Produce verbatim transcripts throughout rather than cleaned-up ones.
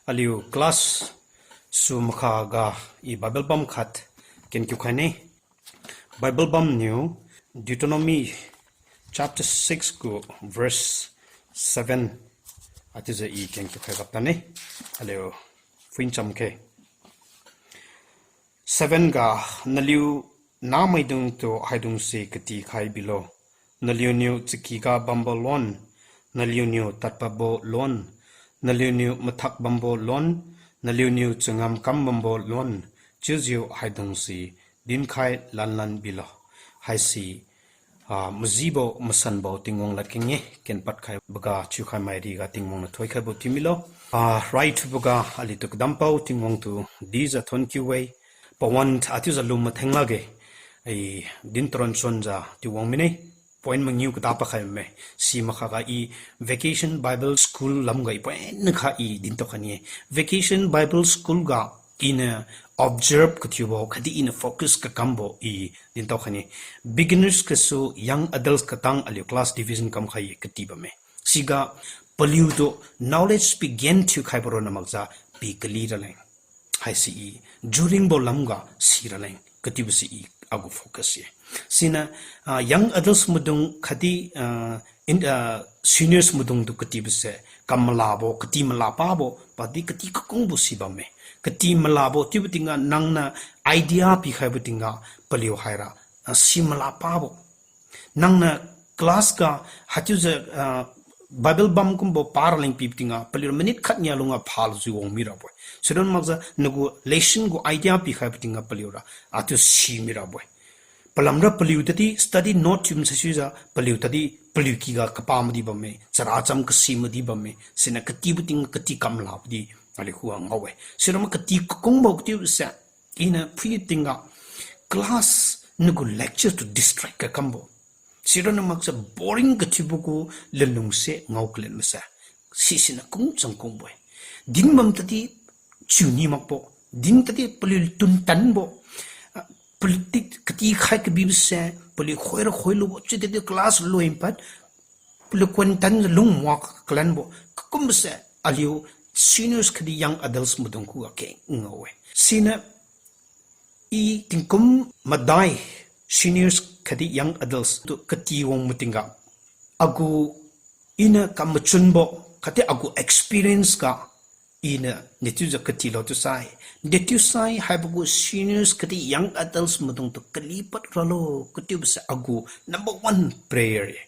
Aliu class su makhaga i Bible bam khat kenkiu khaine. Bible bamniu Deuteronomy chapter six gu verse seven. Atiujiu i kenkiu khai gaptane. Aliu phuincham khe. Seven ga, naliu namaidungtu haidungse katikhai bilo. Naliuniu chakyga bambo lon, naliuniu tadpadbo lon, naliuniu mathak bambo lon, naliuniu changam kam bambo lon, chiujiu haidungse dinkhai lanlan bilo. Haise ah, majibo, masanbo Tingwang ladkeng-e, kenpad khaiboga chiukhai mai riga Tingwang niu thoikhaibo thiu milo. Ah, raithuboga aliutu kadampao Tingwang tu dijiu thonkiu-e. Pawan achiujiu lum matheng lakge. I din taron chonjiu tiuwang mine. Point mangiu kadapa khai bamme. Si makhaga i Vacation Bible School lamga i point nakha i dintao khaine. Vacation Bible School ga iniu observe kathiubo, khatdi iniu focus kakambo i dintao khaine. Beginners gasu young adults katang aliu class division kamkhai-e kati bamme. Siga paliutu knowledge pi gain thiukhaibo ronna makjiu pi kali raleng. Haise i during bo lamga si raleng katiubo se i agu focus ye. Siniu, ah, young adults maidung khatdi, ah, in, ah, seniors maidungtu katibo se kam malabo, kati malapabo, padi kati kakungbo si bamme. Kati malabo chiubo tingga nangniu idea pikhaibo tingga paliu haira, ah, si malapabo. Nangniu class ga haichiujiu, ah, Bible bam kumbo pa raleng pibo tingga paliura minute khatnia lungga phalujiu wang mirabo-e. Sidon makjiu nagu lesson gu idea pikhaibo tingga paliura atiu si mirabo-e. Palamra paliu tadi study note thiu masaisuijiu paliu tadi paliu kyga kapa madi bamme, chara cham kasi madi bamme, siniu katibo tingga kati kam labo di aliu khuga ngao-e. Sidon ma kati kakungbo katiubo se, iniu phui tingga class nagu lecture tu distract kakambo. Sidon na makjiu boring kathiubo gu lunlung se ngao kalen mase. Sisiniu kung chang kungbo-e. Din bam tadi chiuni makbo. Din tadi paliu tun tanbo. Ah, paliu ti katikhai kabibo se, paliu khoira khoilubo, chiudi class loi pad paliu kuan tanjiu lung muak kalanbo. Kakumbo se aliu seniors khatdi young adults maidung khuga keng ngao-e. Siniu i tingkum madai seniors khatdi young adults tu kati wang matingga agu iniu kamachunbo khatdi agu experience ga iniu dechiujiu katilo chiusai. Dechiusai haibo gu seniors khatdi young adults maidungtu kalipad ralo katiubo se agu number one prayer ye.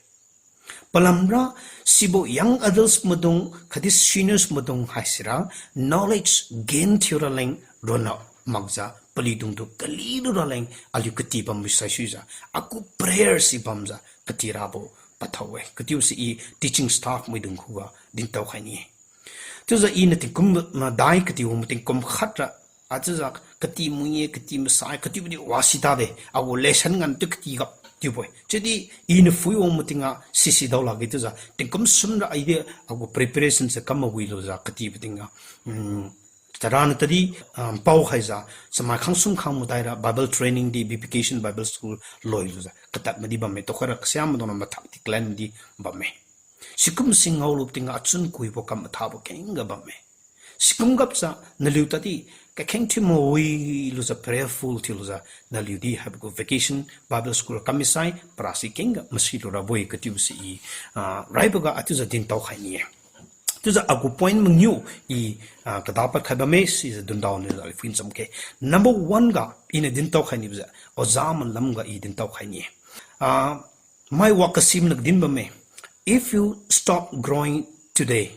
Palamra sibo young adults maidung khatdi seniors maidung haisira knowledge gain thiu raleng ronna makjiu paliudungtu kalilu raleng aliu kati bambo saisuijiu agu prayer si bamjiu kati rabo pathao-e. Katiubo se i teaching staff maidung khuga dintao khai ni-e. Chiujiu iniu tingkum madai kati wang mating kum khatra, achiujiu kati mui-e, kati masai, katibo di wasi tade, agu lesson ngan tu kati gap chiubo-e. Chiudi iniu phui wang matingga sisi dao lakge chiujiu tingkum sumra i di agu preparation se kam mawi lujiu katibo tingga, um, chara niu tadi, ah, pao khaijiu, chamai khangsum khang madaira Bible training di Vacation Bible School loi lujiu katad madi bamme, tukhoira kasiamaidungna mathak di clan madi bamme. Sikum si ngaolu tingga achun kuibo kam mathabo kengga bamme. Sikum gapjiu naliu tadi kakheng thiu mawi lujiu prayerful thiu lujiu naliu di haibo gu Vacation Bible School kam misai parasi kengga masi lurabo-e katiubo se i, ah, raiboga achiujiu dintao khai ni-e. Chiujiu agu point mangiu i, ah, kadapad khai bamme sijiu dundao niu aliu phuin cham khe. Number one ga iniu dintao khai nibo jiu, oja malamga i dintao khai ni-e. Ah, mai wakasi mana kadin bamme. If you stop growing today,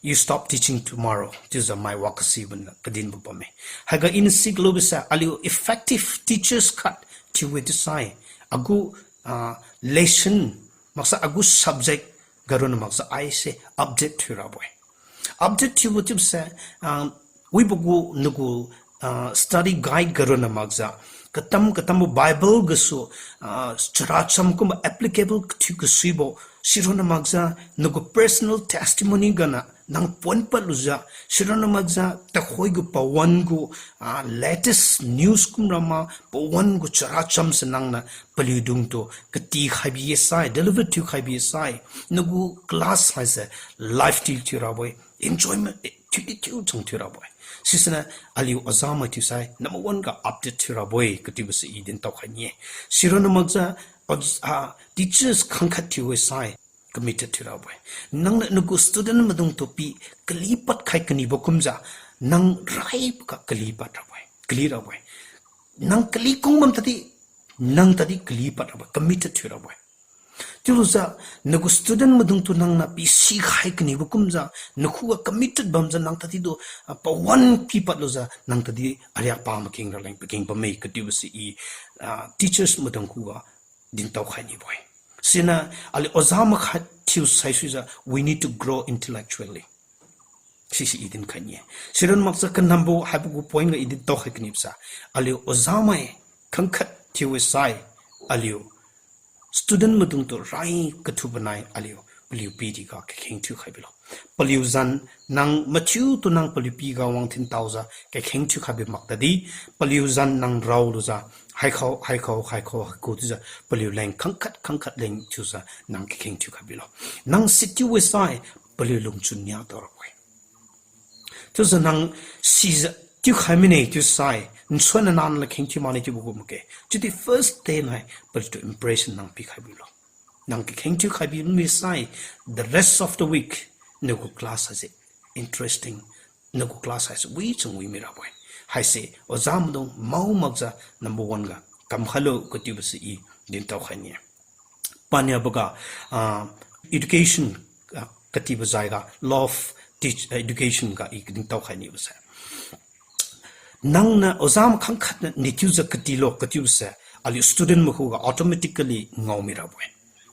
you stop teaching tomorrow. Chiujiu mai wakasi mana kadinbo bamme. Haiga iniu siklubose aliu effective teachers khat thiu-e chiusai, agu, ah, lesson, maksa agu subject ga ronna maksa aise update thiurabo-e. Update thiubo chiubose, ah, wibo gu nagu, ah, study guide ga ronna makjiu, katam katambo Bible gasu, ah, characham kumbo applicable thiu kasuibo, sironna makjiu, nagu personal testimony gana, Nang pon padlujiu, sironna makjiu, takhoi gu pawan gu, ah, latest news kumrama, pawan gu chara chamse nangniu paliudungtu katikhai bi sai, deliver thiukhai bi sai, nagu class haise live thiu thiurabo-e, enjoyment, eh, thiudi thiu chang thiurabo-e. Sisiniu aliu oja mai thiusai, number one ga update thiurabo-e, katiubose i dintao khai ni-e. Sironna makjiu, oj-, ah, teachers khangkhat thiu sai, committed thiurabo-e. Nangniu nagu student maidungtu pi kali pad khai kanibo kumjiu, nang raiboga kali pad rabo-e, kali rabo-e. Nang kali kung bam tadi, nang tadi kali pad rabo-e, committed thiurabo-e. Chiulujiu, nagu student maidungtu nangniu pi sikhai kanibo kumjiu, nakhuga committed bamjiu nang tadi tu, ah, pawan pi padlujiu, nang tadi ariak pa makeng raleng pakeng bamme katiubose i, ah, teachers maidung khuga dintao khai nibo-e. Siniu aliu oja mai khat thiu saisuijiu, we need to grow intellectually. Sise i dinkhai ni-e. Sironna makjiu kanambo haibo gu point ga i dintao khai kanibose, aliu oja mai khangkhat thiu sai, aliu student maidungtu rai kathubo nai aliu paliu pidi ga kakheng thiukhai bilo. Paliu zan nang mathiutu nang paliu piga wang thin taojiu kakheng thiukhai bi mak tadi, paliu zan nang raolujiu, haikhao, haikhao, haikhao, haikhao chiujiu, paliu leng khangkhat, khangkhat leng thiujiu nang kakheng thiukhai bilo. Nang sichiu sai, paliu lungchun nia tao rabo-e. Chiujiu nang sijiu thiukhai mine chiu sai, nsuan nanan la kheng thiu makne chiubo gu makge. Chiudi first day nai, paliutu impression nang pikhai bilo. Nang kakheng thiukhai bi mi sai, the rest of the week, nagu class haise interesting, nagu class haise wichang wi mirabo-e. Haise oja maidung mao makjiu number one ga kamkhailo katiubose i dintao khai ni-e. Paniaboga, ah, education, ah, katibo jaiga, law of teach, education ga i kadintao khai nibose, nangniu oja mai khangkhatniu nethiujiu katilo katiubose, aliu student mai khuga automatically ngao mirabo-e.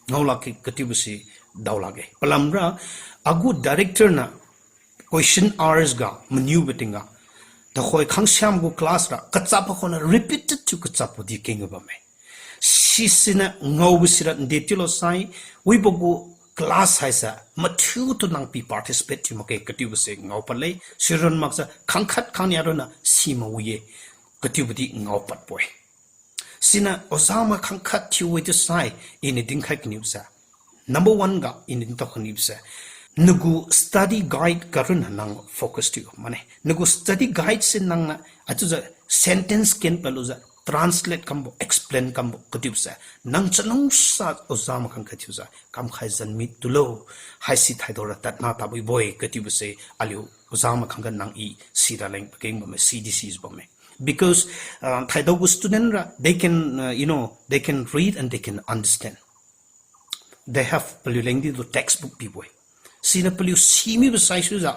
Ngao lakge katiubose dao lakge. Palamra, agu director niu question hours ga maniubo tingga, takhoi khangsiam gu class ra kachap khona repeated thiu kachapbo di kengga bamme. Sisiniu ngaobo sira nde tilo sai, wibo gu class haise mathiutu nang pi participate thiu makge katiubose ngao padle, sironna makjiu khangkhat khangnia ronna si mawi-e, katiubo di ngao padbo-e. Siniu oja mai khangkhat thiu-e chiu sai, iniu dinkhai kanibose, number one ga iniu dintao kanibose, nagu study guide ga ronna nang focus thiu makne. Nagu study guide se nangniu achiujiu sentence ken padlujiu translate kambo, explain kambo katiubose, nang chalungsa oja mai khangkhat thiujiu kamkhai zan mi tulo, haisi thaidao ra tadna tabo-e katiubose, aliu oja mai khangkhat nang i sira leng pakeng bamme, si di sijiu bamme. Because, uh, thaidao gu student ra, they can, uh, you know, they can read and they can understand. They have, paliu lengdi tu textbook pibo-e. Siniu paliu simibo saisujiu,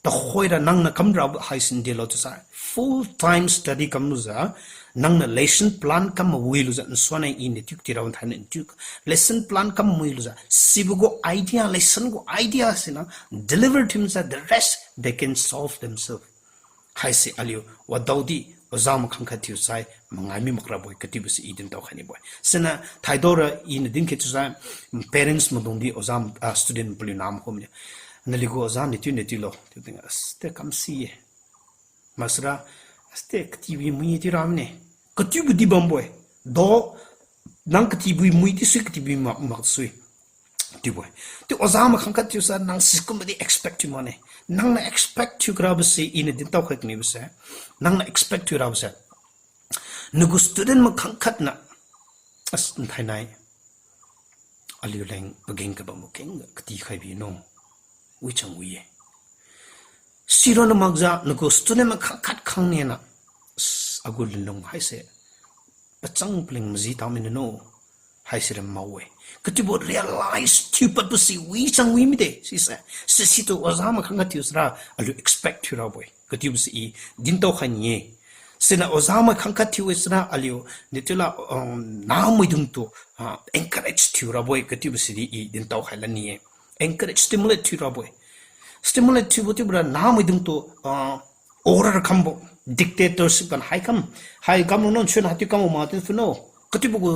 takhoi ra nangniu kamra haisi ndelo chiusai, full time study kamlujiu, nangniu lesson plan kam mawi lujiu, nsuan nai iniu thiu kati ra wan thainai thiu, lesson plan kam mawi lujiu, sibo gu idea, lesson gu idea siniu deliver thiu mijiu, the rest they can solve themselves. Haise aliu wadaodi oja mai khangkhat thiu sai mangai mi makrabo-e katiubose i dintao khai nibo-e. Siniu thaidao ra iniu dinkhai chiusai, parents maidung di oja, ah, student paliu nam khum-e. Naliu gu oja nethiu nethiulo chiu tingga, aste kam si-e. Maksara, aste katibi mui thiu ramne, katiubo di bambo-e. Do, nang katibi mui di sui, katibi mak, mak sui. Chiubo-e. Chiu oja mai khangkhat thiusai nang sikumbo di expect thiu makne. Nangniu expect thiu karabose iniu dintao khai kanibose, nangniu expect thiu rabose, nagu student mai khangkhatniu, as, nthainai aliu leng pageng kabambo kengga katikhai bino, wichang wi-e. Sironna makjiu nagu student mai khangkhat khangnia niu, as, agu lunlung haise pachang paleng maji tao mine no, haisira mao-e. Katiubo realize thiu padbose wichang wi mide sise. Sisitu oja mai khangkhat thiu sara aliu expect thiu rabo-e katiubose i dintao khai ni-e. Siniu oja mai khangkhat thiu-e sara aliu, nethiu la, um, nahmaidungtu, ah, encourage thiu rabo-e katiubose di i dintao khai la ni-e. Encourage, stimulate thiu rabo-e. Stimulate thiubo chiubora nahmaidungtu, ah, order kambo, dictatorship gan hai kam, hai kam no nchun haichiu kambo ma chiu phuno, katiubo gu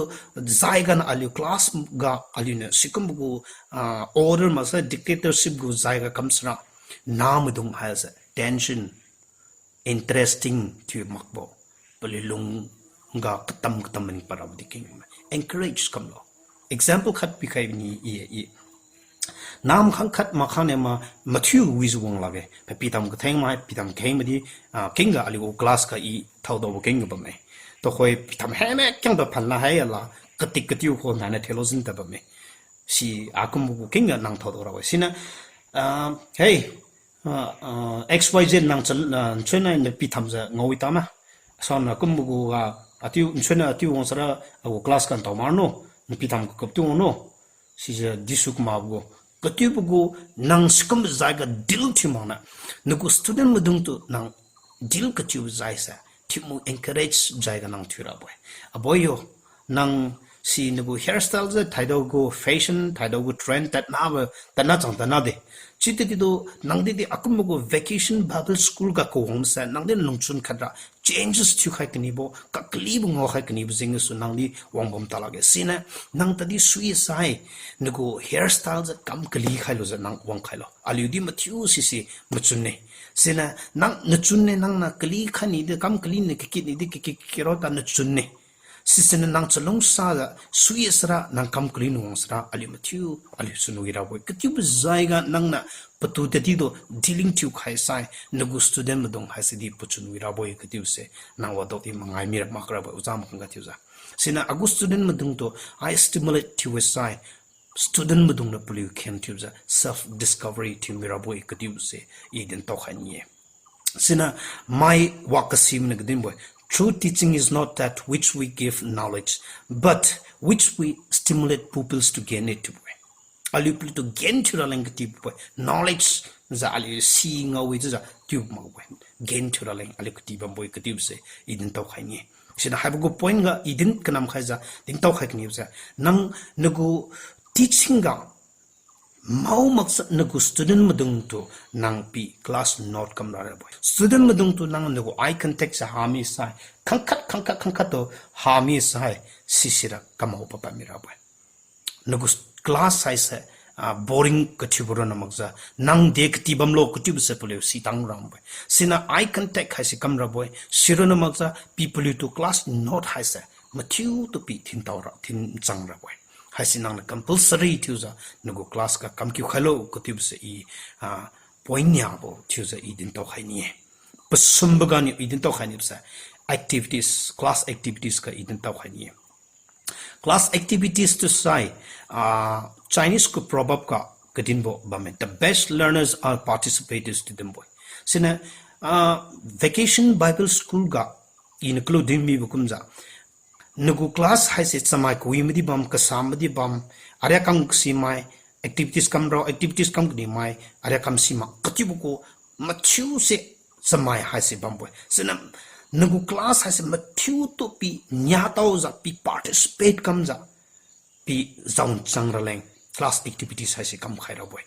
jaiga niu aliu class ga aliuniu sikumbo gu, ah, order maksai dictatorship gu jaiga kam sara, Namaidung haise tension, interesting thiu makbo, paliu lungga katam katam maningpad rabo di kengmai. Encourage kamlo. Example khat pikhai bini i, i. Nam khangkhat makhang ne ma, mathiu wijiu wang lakge. Pa pitam katheng mai, pitam katheng madi, ah, kengga aliu class ga i thaodaobo kengga bamme. Tuhoi pitam heme kengga phanla hai ala, katik katiu kho nana theologian ta bamme. Si akumbo gu kengga nang thaodao rabo-e. Siniu, ah, hey, ah, ah, X Y Z nang chal, ah, nsuina napi thamjiu ngao-i tama. Saona kumbo gu ga, atiu, nsuina atiu wang sara, agu class kan tao marno, napi tham kakup tu wangno. Sijiu disu kma gu. Katiubo gu, nang sikum jaiga deal thiu makna. Nagu student maidung tu nang deal katiubo jaise, thiumu encourage jaiga nang thiurabo-e. Aboi yo, nang si nagu hairstyle jiu thaidao gu fashion, thaidao gu trend, tadnabo, tadna chang tadna de. Chiudi di tu, nang di di akumbo gu vacation Bible school ga kawangse, nang di lungchun khatra, changes thiukhai kanibo, kakalibo ngaokhai kanibo jengsu nang di wangbam talakge. Siniu, nang tadi suisai, nagu hairstyle jiu kam kali khailujiu nang wangkhailo. Aliu di mathiu sise machunne. Siniu, nang nachunne nangniu kali khaini di, kam kali ni kakit ni di, kakit kiro ta nachunne. Sisiniu nang chalungsajiu, suisara, nang kam kali nu wangsara, aliu mathiu, aliu chunwi rabo-e. Katiubo jaiga nangniu patu tadi tu dealing thiukhai sai, nagu student maidung haise di pachunwi rabo-e katiuse, nang wadaodi mangai mira mak rabo-e, oja makhangga thiujiu. Siniu agu student maidung tu, ai stimulate thiu sai, student maidung niu paliu khen thiujiu, self discovery thiumi rabo-e katiuse, i dintao khai ni-e. Siniu mai wa kasimniu kadinbo-e, true teaching is not that which we give knowledge, but which we stimulate pupils to gain it, chiubo-e. Aliu paliutu gain thiu raleng katibo-e, knowledge jiu aliu si ngao-e chiujiu tiubo makbo-e. Gain thiu raleng aliu kati bambo-e katiuse, i dintao khai ni-e. Siniu haibo gu point ga i din kanam khaijiu, dintao khai kanibo se. Nang nagu teaching ga mao maksa nagu student maidung tu nang pi class note kamra rabo-e. Student maidung tu nang nagu eye contact se hami sai, khangkhat, khangkhat, khangkhat tu hami sai, sisira kamao papad mi rabo-e. Nagu class haise, ah, boring kathiubo ronna makjiu, nang de kati bamlo katiubo se paliu sitang rabo-e. Siniu eye contact haise kam rabo-e. Sironna makjiu pi paliutu class note haise mathiutu pi thintao ra, thinchang rabo-e. Haise nangniu compulsory thiujiu, nagu class ga kamkiu khailo katiubo se i, ah, point niabo thiujiu i dintao khai ni-e. Pasumbo ganiu i dintao khai nibo se, activities, class activities ga i dintao khai ni-e. Class activities tu sai, ah, Chinese gu proverb ga kadinbo bamme, the best learners are participators chiu dinbo-e. Siniu, ah, Vacation Bible School ga iniu kalu dinmibo kumjiu, nagu class haise chamai kawi madi bam, kasa madi bam, ariak kam kasimai, activities kamra, activities kam kadimai, ariak kam sima katiubo gu mathiu se chamai haise bambo-e. Siniu nagu class haise mathiutu pi niataojiu, pi participate kamjiu, pi jaochang raleng class activities haise kamkhai rabo-e.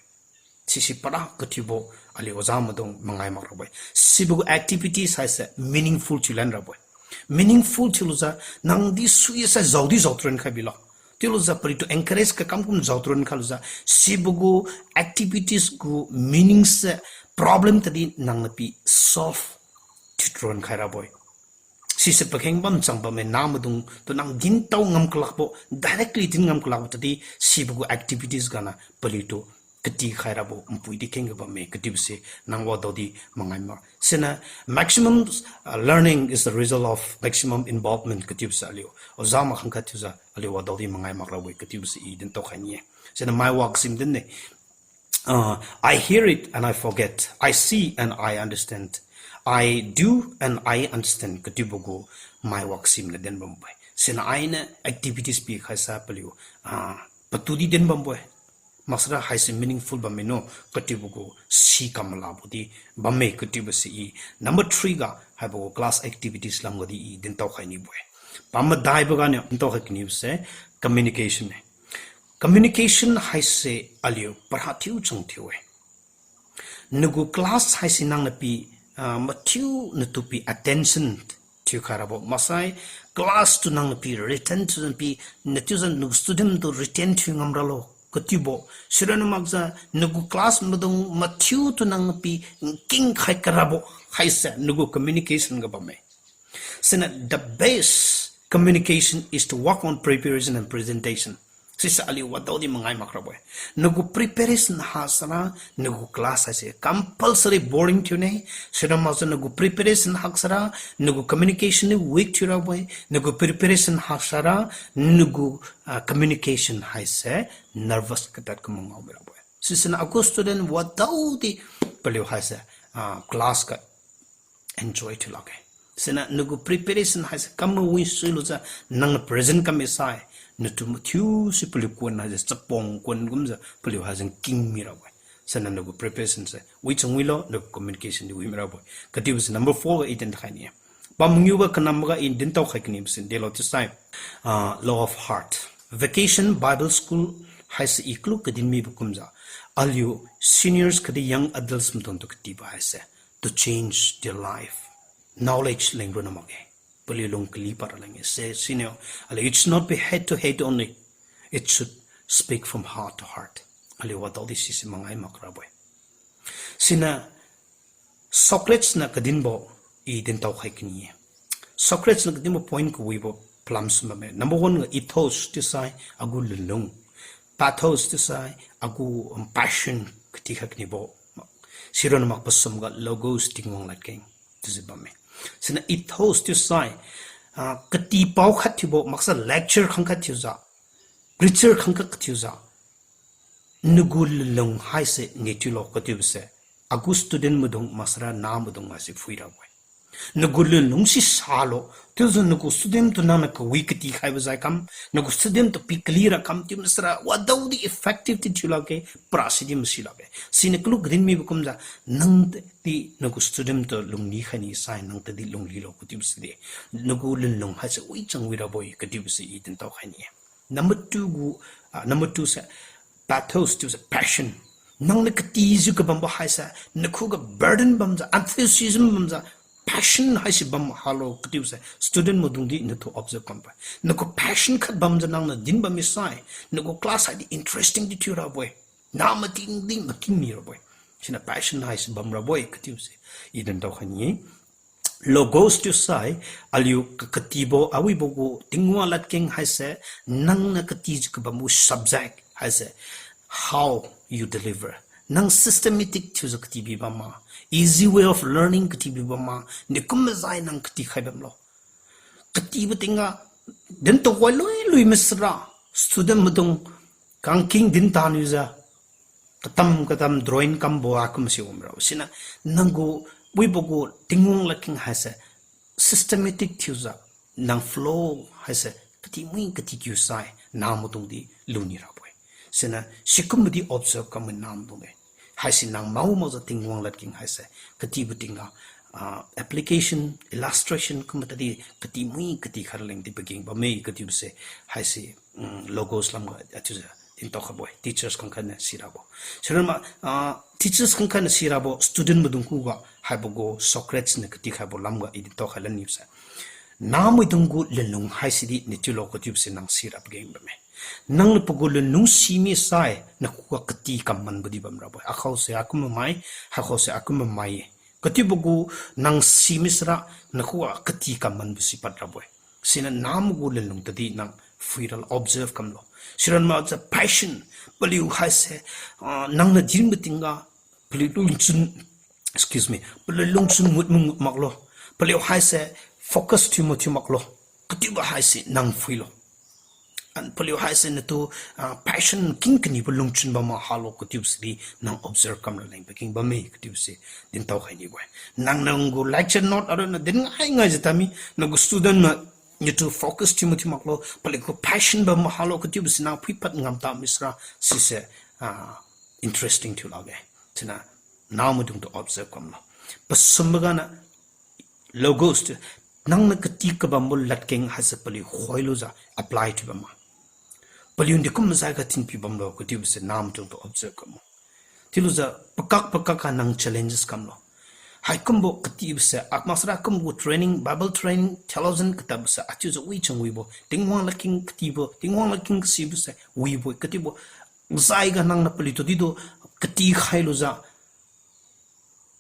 Sise para kathiubo aliu oja maidung mangai mak rabo-e. Sibo gu activities haise meaningful thiulan rabo-e. Meaningful thiulujiu nang di suisai jaodi jaotron khai bilo. Chiulujiu paliutu encourage kakam kum jaotron khailujiu, sibo gu activities gu meaning se problem tadi nangniu pi solve thiutron khai rabo-e. Sise pakheng bam chang bamme, namaidung tu nang dintao ngam kalakbo, directly din ngam kalakbo tadi, sibo gu activities ganiu paliutu katikhai rabo npui di kengga bamme katiubo se nang wadaodi mangai mak. Siniu maximum, uh, learning is the result of maximum involvement katiubo se aliu oja makhang khat thiujiu aliu wadaodi mangai mak rabo-e katiubo se i dintao khai ni-e. Siniu mai wa kasim din ne. Uh, I hear it and I forget. I see and I understand. I do and I understand. Katiubo gu mai wa kasimniu din bambo-e. Siniu ainiu activities pikhai sa paliu, ah, patu di din bambo-e. Maksara haise meaningful bamme no, katiubo gu si kam malabo di bamme katiubo se i. Number three ga, haibo gu class activities lamga di i dintao khai nibo-e. Pamadaibo ganiu dintao khai kanibo se communication ne. Communication haise aliu para thiu chang thiu-e. Nagu class haise nangniu pi, ah, mathiu natu pi attention thiukhai rabo. Maksai class tu nangniu pi retain thiu pi, natiu jan nagu student tu retain thiu ngam ralo. Katiubo, sirana makjiu, nagu class maidung mathiu tu nang pi nking khai karabo, haise nagu communication ga bamme. Siniu the best communication is to work on preparation and presentation. Sise aliu wadaodi mangai makrabo-e. Nagu preparation hasara, nagu class haise compulsory boring thiune, sirana makjiu nagu preparation haksara, nagu communication ni weak thiurabo-e, nagu preparation haksara, nagu, ah, communication haise nervous katad kumbo ngao mirabo-e. Sisiniu agu student wadaodi paliu haise, ah, class ga enjoy thiu lakge. Siniu nagu preparation haise kam wi suilujiu nang present kam misai, natu mathiu si paliu kuan haise chapong kuan kumjiu paliu haise nking mirabo-e. Siniu nagu preparation se wi chang wilo, nagu communication di wi mirabo-e. Katiubo se number four ga i din khai ni-e. Pamangiubo kanamboga i dintao khai kanibo se delo chiusai, ah, law of heart. Vacation Bible School haise i kalu kadin mibo kumjiu, aliu seniors khatdi young adults maidungtu katibo haise to change their life. Knowledge leng ronna makge. Paliu lung kali para leng-e. Se siniu, aliu, it should not be head to head only. It should speak from heart to heart. Aliu wadaodi sise mangai makrabo-e. Siniu Socrates niu kadinbo i dintao khai kani-e. Socrates niu kadinbo point kawibo palam sum bamme. Number one ga ethos chiusai agu lunlung. Pathos chiusai agu, um, passion katikhai kanibo. Sironna mak pasum ga logos Tingwang ladkeng chiujiu bamme. Siniu ethos chiusai, ah, katipao khat thiubo, maksai lecture khangkhat thiujiu, preacher khangkhat thiujiu, nagu lunlung haise nge thiulo katiubo se, agu student maidung maksara namaidung haise phuirabo-e. Nagu lunlung si salo, chiujiu nagu student tu nangniu kawi katikhaibo jai kam, nagu student tu pi kali ra kam chiu maksara wadaodi effective di thiu lakge, para sidi masi lakge. Siniu kalu kadin mibo kumjiu, nang tadi nagu student tu lungli khai nisai, nang tadi lunglilo katiubo sidi, nagu lunlung haise wichang wirabo-e katiubo se i dintao khai ni-e. Number two gu, ah, number two se, pathos chiubo se passion. Nangniu katijiu kabambo haise, nakhuga burden bamjiu, enthusiasm bamjiu, passion haise bam halo katiubo se student maidungdi natu observe kambo-e. Nagu passion khat bamjiu nangniu din bam misai, nagu class haidi interesting di thiurabo-e. Namaidungdi making mirabo-e. Siniu passion haise bamrabo-e katiubo se i dintao khai ni-e. Logos chiusai, aliu ka-, katibo, awibo gu Tingwang ladkeng haise, nangniu katijiu kabambo subject haise, how you deliver. Nang systematic thiujiu katibi bamma, easy way of learning katibi bamma, nikum majai nang katikhai bamlo. Katibo tingga, din tuhoi lui lui masara, student maidung, kangking din taniujiu, katam katam drawing kambo akum si wamrabo. Siniu nang gu, wibo gu Tingwang ladkeng haise, systematic thiujiu, nang flow haise, kati mui kati kiu sai, namaidungdi luni rabo-e. Siniu sikumbo di observe kam namaidung-e. Haise nang mao makjiu Tingwang ladkeng haise, katibo tingga, ah, application, illustration kumbo tadi kati mui kati khara leng di pageng bamme katiubo se, haise, um, logos lamga, ah, chiujiu dintao khaibo-e, teachers khangkhat niu sirabo. Sirama, ah, teachers khangkhat niu sirabo, student maidung khuga, haibo gu Socrates niu katikhaibo lamga i dintao khai lan nibo se, namaidung gu lunlung haisi di nithiulo katiubo se nang sira pageng bamme. Nangniu pagu lunlung simi sai, nakhuga kati kam manbo di bamrabo-e. Akhao se akum mai, hakhao se akum mai-e. Katiubo gu nang simi sara, nakhuga kati kam manbo si padrabo-e. Siniu namagu lunlung tadi nang phuira observe kamlo. Sira makjiu passion, paliu haise, ah, nangniu dinbo tingga, paliu lungchun, excuse me, paliu lungchun ngut mangut maklo. Paliu haise focus thiu mathiu maklo. Katiubo haise nang phuilo. An paliu haise natu, ah, passion king kanibo lungchun bam mahalo katiubo sidi nang observe kamra leng pageng bamme katiubo se dintao khai nibo-e. Nang nang gu lecture note aronna din ngai ngaijiu tami, nagu student ma natu focus thiu mathiu maklo, paliu gu passion bam mahalo katiubo se nang phuipad ngam tami sara, sise, ah, interesting thiu lakge. Siniu namaidung tu observe kamlo. Pasumbo gana logos tu, nangniu kati kabambo ladkeng haise paliu khoilujiu apply thiu bamma. Paliu di kum majai ga thinpiu bamlo katiubo se namaidung tu observe kamlo. Chiulujiu pakak pakak ga nang challenges kamlo. Haikumbo katibo se, akma sara kumbo training, Bible training, theologian katabo se, achiujiu wichang wibo, Tingwang ladkeng katibo, Tingwang ladkeng kasibo se wibo, katibo Zaiga nangniu paliutu didu katikhai lujiu,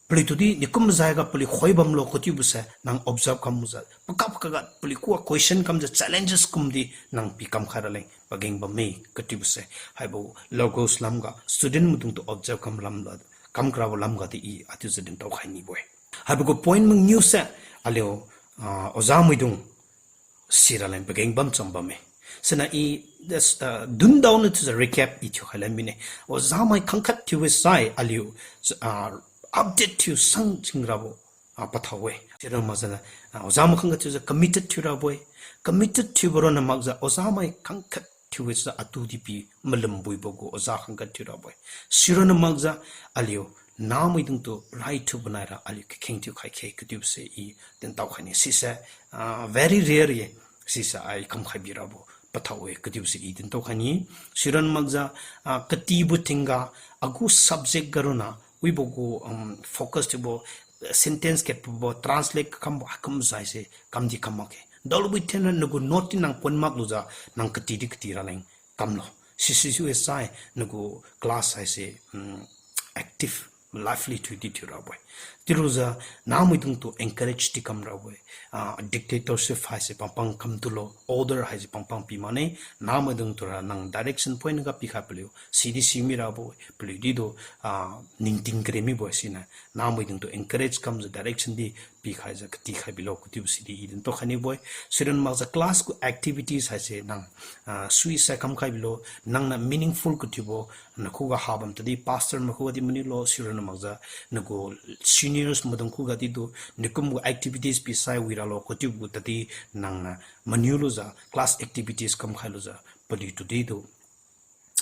paliutu di nikum zaiga paliu khoi bamlo katiubose nang observe kamjiu, pakak pakakga paliu khuga question kamjiu challenges kumdi nang pikam khai raleng pageng bamme katiubose. Haibo Logos lamga student maidungtu observe kam lamla, kam karabo lamga di i atiujiu dintao khai nibo-e. Haibo gu point mangiu se aliu, ah, oja maidung sira leng pageng bam cham bamme. Siniu i, ah, dundaoniu thiujiu recap i thiukhai lan mine. Oja mai khangkhat thiu sai aliu, ah, update thiu sang chingrabo, ah, pathao-e. Sira makjiu, ah, oja mai khangkhat thiujiu committed thiurabo-e. Committed thiubo ronna makjiu oja mai khangkhat thiu sai atu di pi malumbuibo gu oja khangkhat thiurabo-e. Sironna makjiu aliu nahmaidungtu raithubo naira aliu kakheng thiukhai khe katiubose i dintao khai ne. Sise, ah, very rare ye. Sise ai kamkhai birabo pathao-e katiubose i dintao khai ne. Sironna makjiu, ah, katibo tingga agu subject ga ronna wibo gu, um, focus thiubo, sentence katbo translate kambo haikum jaise kamdi kam makge. Daolubo thenra nagu note di nang pon maklujiu nang kati di kati raleng kamlo. Sisi sai nagu class haise, um, active, lively thiu di thiurabo-e. Chiulujiu nahmaidungtu encourage di kamrabo-e. Ah, dictatorship haise pangpang kamtulo, order haise pangpang pi makne. Nahmaidungtu ra nang direction point ga pikhai paliu sidi simirabo-e, paliu didu, ah, ningting kare mibo-e. Siniu nahmaidungtu encourage kamjiu direction di pikhaijiu katikhai bilo katiubo sidi i dintao khai nibo-e. Sironna makjiu class gu activities haise nang, ah, suisai kamkhai bilo, nangniu meaningful kathiubo, nakhuga habam tadi pastor mai khuga di maniulo, sironna makjiu nagu seniors maidung khuga didu nikum gu activities pisai wiralo katiubo gu tadi nangniu maniu lujiu class activities kamkhai lujiu paliutu didu,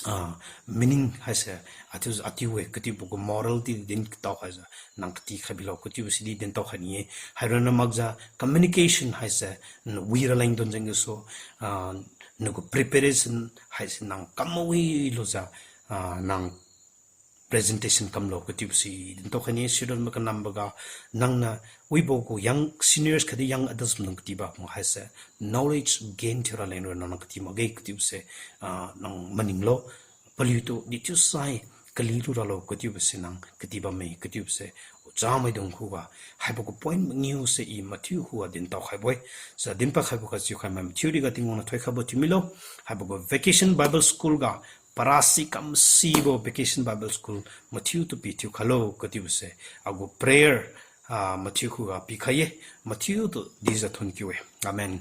ah, meaning haise atiu, atiu-e katiubo gu moral di din katao khaijiu nang katikhai bilo katiubo sidi dintao khai ni-e. Haironna makjiu communication haise, n-, wira leng donjeng gasu, ah, nagu preparation haise nang kam mawi lujiu, ah, nang presentation kamlo katiubo si dintao khai ni-e. Sironna makanamboga nangniu wibo gu young seniors khatdi young adults maidung katiba kum haise knowledge gain thiura leng ronna nang kati makge katiubose, ah, nang maninglo. Paliutu dithiu sai kali luralo katiubose nang kati bamme katiubose oja maidung khuga haibo gu point mangiu se i mathiu khuga dintao khaibo-e. Sa dinpad khaibo ga chiukhai mai mathiu riga Tingwang niu thoikhaibo thiu milo. Haibo gu Vacation Bible School ga parasi kamsibo Vacation Bible School mathiutu pi thiukhailo katiubose agu prayer, ah, mathiu khuga pikhai ye. Mathiutu dijiu thonkiu-e. Amen.